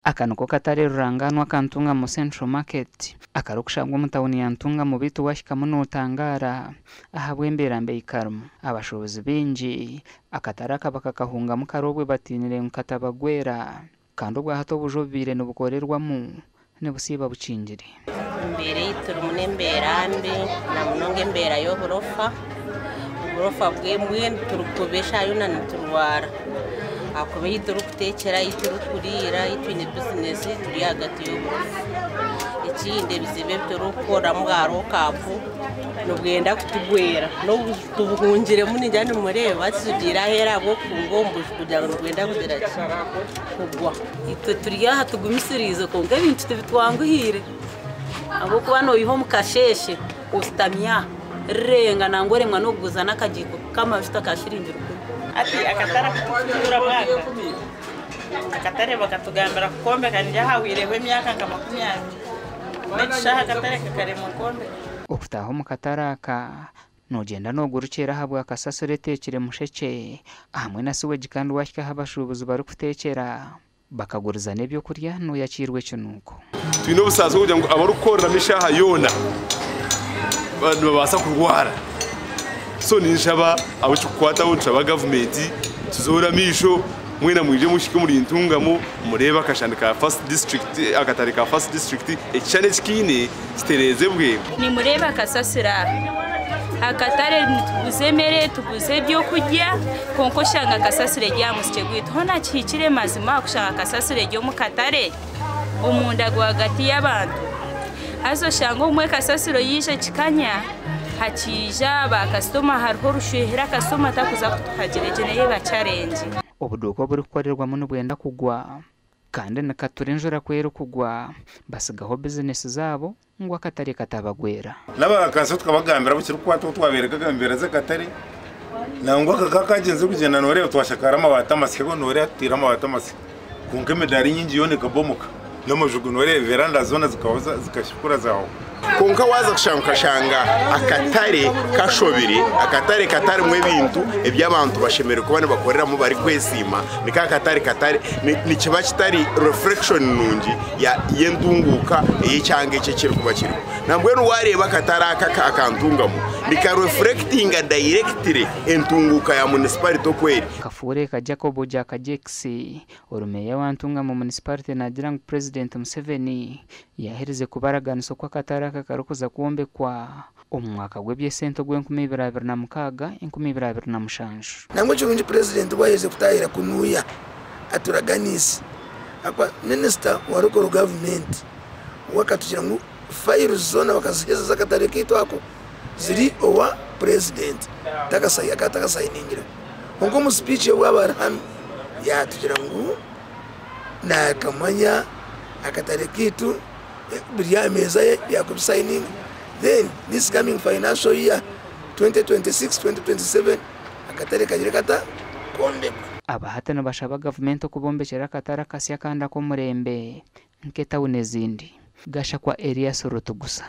Aka niko katare rurangaanwa aka Ntungamo Central Market akarikushangwa omu tauni ya Ntungamo beitu waahikamu nootangaara ahabw'embeera mbi ei karimu. Abashuubuzi baingi akatare aka bakakahungamu kare obwo batiinire ngu katabagwera kandi obwahati obuju obubaire nibukorerwamu nibusiiba bukingire. Embeera ei turimu n'embeera mbi na munonga embeera y'oburofa. Oburofa mbwenu turikuba eshaaha yoona niturwara ahakuba ei turikuteekyera, ei turikuriira, ei twine bizinesi turi ahagati y'oburofa. Ekindi ebizibu ebi turikukoreramu bwa lockup nibwenda kutugwera n'obu tubuhungiremu ningira nimureeba tugiire aheeru ahabw'okuhunga omu buju kugira ngu nibwenda kugira ki kugwa. Itwe turi aha tugumisiriize kwonka ebintu tibitwanguhiire ahabw'okuba noiha omu kasheeshe oshutami aha rirenga nangwa oremwa n'okuguza n'akagiiko k'amajuta ka shiringi rukumi. Hati akatare aku turikutuuramu aka, akatare bakatugambira kukombeka niryo hahwireho emyaka nka 20. N'ekishaaha akatare kakaremwa kwombekwa. Okutaaha omu katare aka noogyenda noogurukyeera ahabwa kasasiro eteekire mushekye hamwe na siwegi kandi waahika ahu abashuubuzi barikuteekyera bakaguriza n'ebyokurya nooyakiirwa ekinuuko. Twine obusaasi bw'okugira ngu abarikukoreramu eshaaha yoona nibabaasa kurwara. So ninshaba abu kirikukwataho, nshaba gavumenti tuzoore amaisho mwena mwije muhike omuri Ntungamo mureebe akashani ka First District, akatare ka First District ekishushani eki kaine kitereezebwe. Nimureeba kasasiro aha. Akatare nituguza emere, tuguza ebyokurya kwonka oshanga kasasiro eri aha musikye gwaitu. Hoona kihikire mazima kushanga kasasiro eri omu katare omunda rwagati y'abantu? Haza oshanga obumwe kasasiro yaija kikanya, hakiija baakasitoma hariho orushwehera kasitoma takuza kutuhagira. Egyo nayo eba challenge. Obuduuka oburikukorerwamu nibwenda kugwa kandi nikatura enjura ku erikugwa batsigaho bizinesi zaabo ngu akatare katabagwera. N'abaakanso tukabagambira abu kirikukwataho twabeereka embeera z'akatare nangwa aka kakagyenzire kugyenda nooreeba twashakaara amabaati amasya go nooreeba tutaire amabaati amasya kwonka emidaara enyingi yoona ekabomoka n'amaju go nooreeba veranda zoona zikaba zikashukura zaahwa. Kwonka waaza kushanga okashanga akatare kashobire, akatare katarimu ebintu ebi abantu bashemereire kuba nibakoreramu barikwesiima, niko akatare katari, nikiba kitari reflection nungi y'entunguuka ey'ekyanga eki ekirikuba kiriho. Nambwenu waareeba akatare aka aka Ntungamo, nika reflectinga directly entunguuka ya municipality oku eri. Kafuureka Jacob Jack Jakes, Ori meeya wa Ntungamo Munisiparite naagira ngu Purezidenti Museveni yaaherize kubaraganisa oku akatare aka karikuza kwombekwa omu mwaka gw'eby'esente ogw'enkumi ibiri abiri na mukaaga, enkumi ibiri abiri na mushanju. Nangwa ekirungi Purezidenti obu aherize kutaahira kunuya aturaganiise ahakuba minisita wa local gavumenti we akatugira ngu files zoona bakaziheza z'akatare kaitu ako ziri owa Purezidenti akaba atakasayiningireho. Kwonka omu speech ye obu aba ari hanu yatugira ngu nakamanya akatare kaitu biri aha meeza ye yakubisayininga then this coming financial year 2026-2027 akatare kagire kata kombekwe. Aba hati nibashaba gavumenti okubombekyera akatare akasya kandi ak'omurembe nk'etawuni ezindi. Gashakwa Erias Rutugusa.